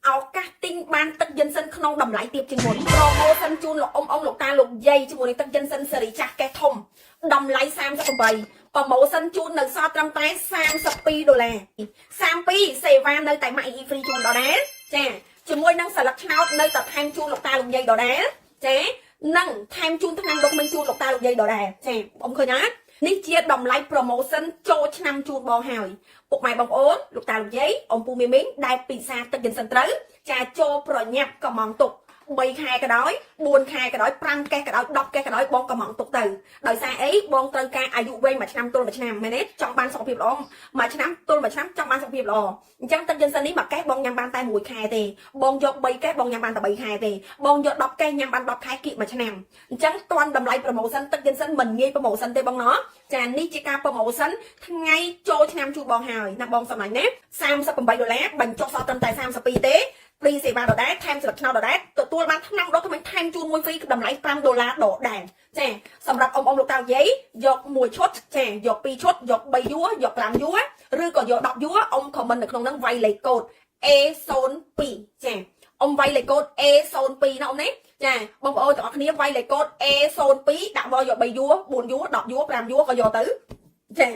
ឱកាសទិញបានទឹកយិនសិនក្នុងតម្លៃទាបជាងមុន promotion ជូនលោកអ៊ំអ៊ំលោកតាលោកយាយជាមួយនឹងទឹកយិនសិនស៊េរីចាស់កេះធំតម្លៃ38 promotion ជូននៅសល់ត្រឹមតែ32ដុល្លារ32សេវានៅតែម៉ាក់អ៊ី free ជូនដដែលចាជាមួយនឹងស្លឹកឆ្នោតនៅតែថែមជូនលោកតាលោកយាយដដែលចានិងថែមជូនថ្នាំដុសធ្មេញជូនលោកតាលោកយាយដដែលចាអ៊ំឃើញអត់នេះជាតម្លៃ promotion ចូលឆ្នាំជូនបងហើយពុកម៉ែបងប្អូនលោកតាលោកយាយអ៊ំពូមីមីងដែលពិសាទឹកយិនសិនត្រូវចាចូលប្រញាប់កំងទុក3ខែក៏ដោយ4ខែក៏ដោយ5កេះក៏ដោយ10កេះក៏ដោយបងកំងទុកទៅដោយសារអីបងត្រូវការអាយុវែងមួយឆ្នាំទល់មួយឆ្នាំមែនទេចង់បានសុខភាពល្អមួយឆ្នាំទល់មួយឆ្នាំចង់បានសុខភាពល្អអញ្ចឹងទឹកយិនសិននេះមួយកេះបងញ៉ាំបានតែ1ខែទេបងយក3កេះបងញ៉ាំបានតែ3ខែទេបងយក10កេះញ៉ាំបាន10ខែគៀកមួយឆ្នាំអញ្ចឹងតាន់តម្លៃ promotion ទឹកយិនសិនមិនងាយ promotion ទេបងណោះចានេះជាការ promotion ថ្ងៃចូលឆ្នាំជូនបងហើយណាបងសម្លាញ់ណា38ដុល្លារបញ្ចុះសល់ត្រឹមតែ32ទេ free សេវាដដែលថែមស្លឹកឆ្នោតដដែលទទួលបានថ្នាំដុសធ្មេញថែមជូនមួយ free តម្លៃ5ដុល្លារដដែលចាសម្រាប់អ៊ំអ៊ំលោកតាយាយយកមួយឈុតចាយក2ឈុតយក3យួរយក5យួរឬក៏យក10យួរអ៊ំ comment នៅក្នុងហ្នឹងវាយលេខកូដ A02 ចាអ៊ំវាយលេខកូដ A02 ណាអ៊ំនេះចាបងប្អូនទាំងអស់គ្នាវាយលេខកូដ A02 ដាក់មកយក3យួរ4យួរ10យួរ5យួរក៏យកទៅចា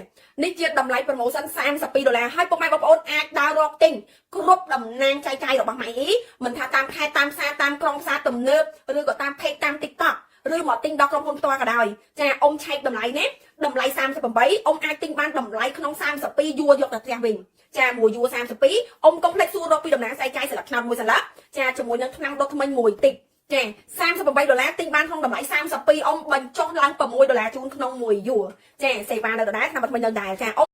នេះជាតម្លៃ promotion 32ដុល្លារហើយពុកម៉ែបងប្អូនអាចដើររកទិញគ្រប់តំណាងចែកចាយរបស់ម៉ៃអ៊ីមិនថាតាមខេត្តតាមផ្សារតាមក្រុងផ្សារទំនើបឬក៏តាម page តាម TikTok ឬមកទិញដល់ក្រុមហ៊ុនផ្ទាល់ក៏ដោយចាអ៊ំឆែកតម្លៃនេះតម្លៃ38អ៊ំអាចទិញបានតម្លៃក្នុង32យួរយកទៅផ្ទះវិញចាមួយយួរ32អ៊ំកុំភ្លេចសួររកពីតំណាងចែកចាយស្លឹកឆ្នោតមួយស្លឹកចាជាមួយនឹងថ្នាំដុសធ្មេញមួយតិចចា38ដុល្លារទិញបានក្នុងតម្លៃ32អ៊ំបញ្ចុះឡើង6ដុល្លារជូនក្នុងមួយយួរចាសេវានៅដដែលថ្នាំដុសធ្មេញនៅដែរចាអ៊ំ